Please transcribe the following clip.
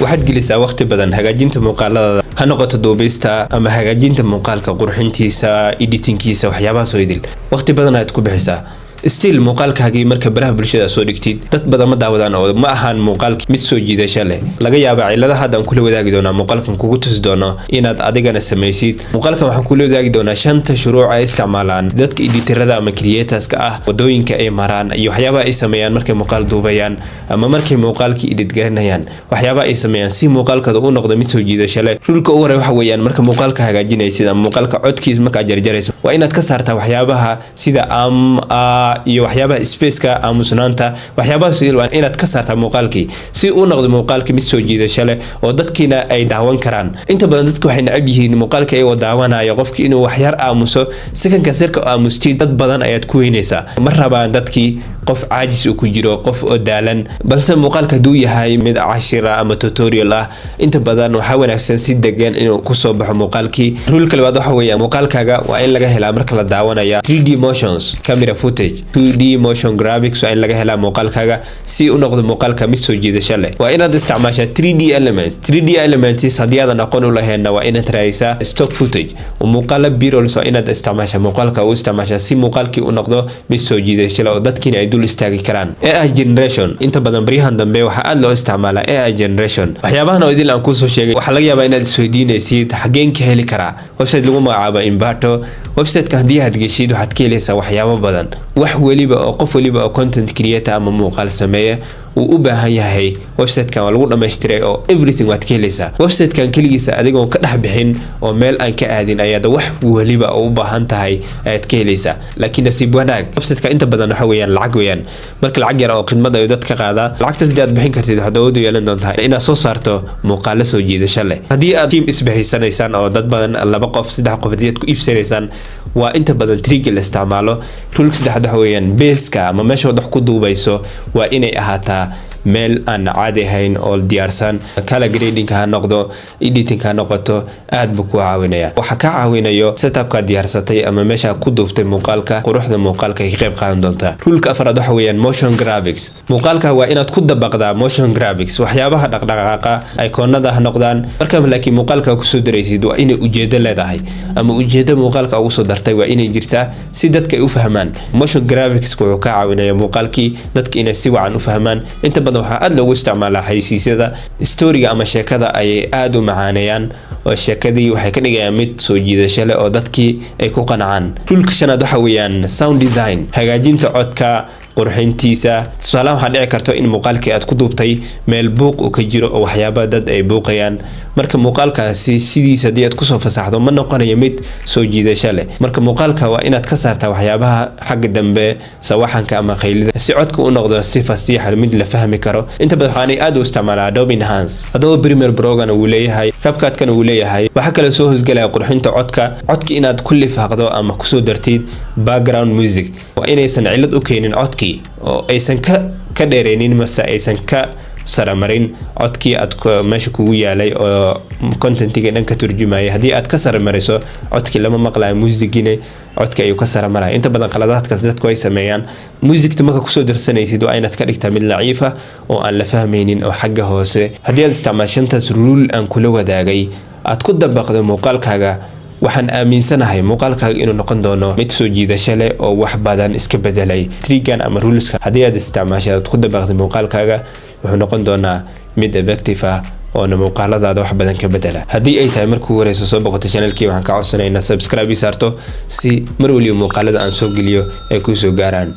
Waxaad gelisaa waqti badan hagaajinta muuqaaladada, ha noqoto duubista ama hagaajinta muuqaalka, qurxintiisa, editingkiisa, waxyaabahaas oo idil waqti badan aad ku bixisaa. Still muuqaalkaagii marka baraha bulshada soo dhigtid, dad badan ma daawadaan oo ma ahaan muuqaalki mid soo jiidasho leh. Laga yaabaa ciladaha hadda aan kula wadaagi doonaa muuqaalkan kugu tusi doono inaad adigana samaysid. Muuqaalkan waxaan kula wadaagi doonaa shanta shuruuc ay isticmaalaan dadka editorada ama creatorska ah, wadooyinka ay maraan iyo waxyaabaha ay sameeyaan markay muuqaal duubayaan ama markay muuqaalkii edit garanayaan, waxyaabaha ay sameeyaan si muuqaalkooda u noqdo mid soo jiidasho leh. Ruleka u horey waxa weeyaan, marka muuqaalka hagaajinaysid ama muuqaalka codkiis markaad jarjarayso, waa inaad ka saartaa waxyaabaha sida am, a iyo waxyaabaha spaceka, aamusnaanta. Waxyaabahaas waa inaad ka saartaa muuqaalkii si uu noqdo muuqaalkii mid soo jiidasho leh oo dadkiina ay daawan karaan. Inta badan dadku waxay necab yihiin muuqaalka iyagoo daawanayo qofki inuu waxyar aamuso. Secondka sirka aamustid, dad badan ayaad ku weynaysaa. Ma rabaan dadkii qof caajis uu ku jiro, qof oo daalan. Balse muuqaalka hadduu yahay mid cashira ama tutorial ah, inta badan waxaa wanaagsan si degan inuu kusoo baxo muuqaalkii. Ruleka labaad waxa weeya, muuqaalkaaga waa in laga helaa marka la daawanaya 3D motions, camera footage, 2D motion graphics waa in laga helaa muuqaalkaaga si u noqdo muuqaalka mid soo jiidasho leh. Waa inaad isticmaashaa 3D elements. 3D elements haddii aadan aqoon u laheenna, waa inaad raadisaa stock footage oo muuqaala B-rolls waa inaad isticmaashaa, muuqaalka u isticmaashaa si muuqaalkii u noqdo mid soo jiidasho leh oo dadkiina ay dul istaagi karaan. AI generation, inta badan baryahan dambe waxaa aad loo isticmaalaa AI generation. Waxyaabahan oo idil aan kuusoo sheegay, waxaa laga yaabaa inaad isweydiinaysid xageen ka heli karaa. Website lagu magacaabo Envato. Websiteka haddii aad geshid, waxaad ka helaysaa waxyaabo badan, wax weliba oo qof weliba oo content creator ama muuqaal sameeya uu u baahan yahay. Websitekan waa lagu dhamaystiray oo everything waad ka helaysaa websitekan keligiisa, adigoon ka dhex bixin oo meel aan ka aadin ayaad wax weliba oo u baahan tahay ayaad ka helaysaa. Laakiin nasiib wanaag, websiteka inta badan waxa weeyaan lacag weeyaan. Marka lacag yar oo khidmad ayuu dad ka qaadaa. Lacagtaas hadii aad bixin kartid, waxaad awood u yeelan doontaa inaad soo saarto muuqaalo soo jiidasho leh. Haddii aad team isbahaysanaysaan oo dad badan, laba qof, saddex qof, haddii aad ku iibsanaysaan, waa inta badan trickga la isticmaalo. Ruleka saddexaad waxa weeyaan, baseka ama meesha wax ku duubayso waa inay ahaataa meel aan caadi ahayn oo diyaarsan. Color grading ha noqdo, editing ha noqoto, aad buu ku caawinaya. Waxa ka caawinayo setupka diyaarsatay ama meesha ku duubtay muuqaalka, quruxda muuqaalka ay ka qayb qaadan doontaa. Ruleka afraad waxa weeyaan motion graphics. Muuqaalka waa inaad ku dabaqdaa motion graphics, waxyaabaha dhaqdhaqaaqa, iconada ha noqdaan. Marka laakiin muuqaalka kusoo daraysid, waa inay ujeedo leedahay ama ujeedo muuqaalka ugu soo dartay waa inay jirtaa si dadka ay u fahmaan. Motion graphics wuxuu ka caawinaya muuqaalkii dadka inay si wacan u fahmaan. Inta badan waxaa aad loogu isticmaalaa xaysiisyada. Storyga ama sheekada ayay aada u macaaneeyaan oo sheekadii waxay ka dhigayaan mid soo jiidasho leh oo dadkii ay ku qancaan. Ruleka shanaad waxa weeyaan sound design, hagaajinta codka, qurxintiisa. Tusaalahan, waxaa dhici karto in muuqaalkii aad ku duubtay meel buuq uu ka jiro oo waxyaaba dad ay buuqayaan. Marka muuqaalkaasi sidiisa haddii aad kusoo fasaxdo, ma noqonayo mid soo jiidasho leh. Marka muuqaalka waa inaad ka saartaa waxyaabaha xagga dambe, sawaxanka ama qaylida, si codka u noqdo si fasiixa, mid la fahmi karo. Inta badan waxaanay aad u isticmaalaa Adobe Enhance. Adobe Premiere Progana wuu leeyahay, CapCutkana wuu leeyahay. Waxaa kaloo soo hosgelaya qurxinta codka. Codka inaad ku lifaaqdo ama kusoo dartid background music waa inaysan cillad u keenin codkii oo aysan ka dheereynin mase aysan ka saramarin codkii aad meesha kugu yaalay oo contentiga dhan ka turjumaya. Haddii aad ka saramariso, codkii lama maqlayo, muusigina codka ayuu ka saramaraya. Inta badan qaladaadkaas dadku ay sameeyaan. Muusigta marka kusoo darsanaysid, waa inaad ka dhigtaa mid laciifa oo aan la fahmaynin oo xagga hoose. Haddii aad isticmaal shantaas rule aan kula wadaagay, aad ku dabaqdo muuqaalkaaga, waxaan aaminsanahay muuqaalkaaga inuu noqon doono mid soo jiidasho leh oo wax badan iska bedelay. Trickgan ama ruleska haddii aad isticmaashay, aad ku dabaqday muuqaalkaaga, wuxuu noqon doonaa mid effective ah oona muuqaaladaada wax badan ka bedela. Haddii ay tahay markuu horeyso soo boqotay channelkii, waxaan ka codsanaynaa subscribe ii saarto si mar waliba muuqaalada aan soo geliyo ay kuu soo gaaraan.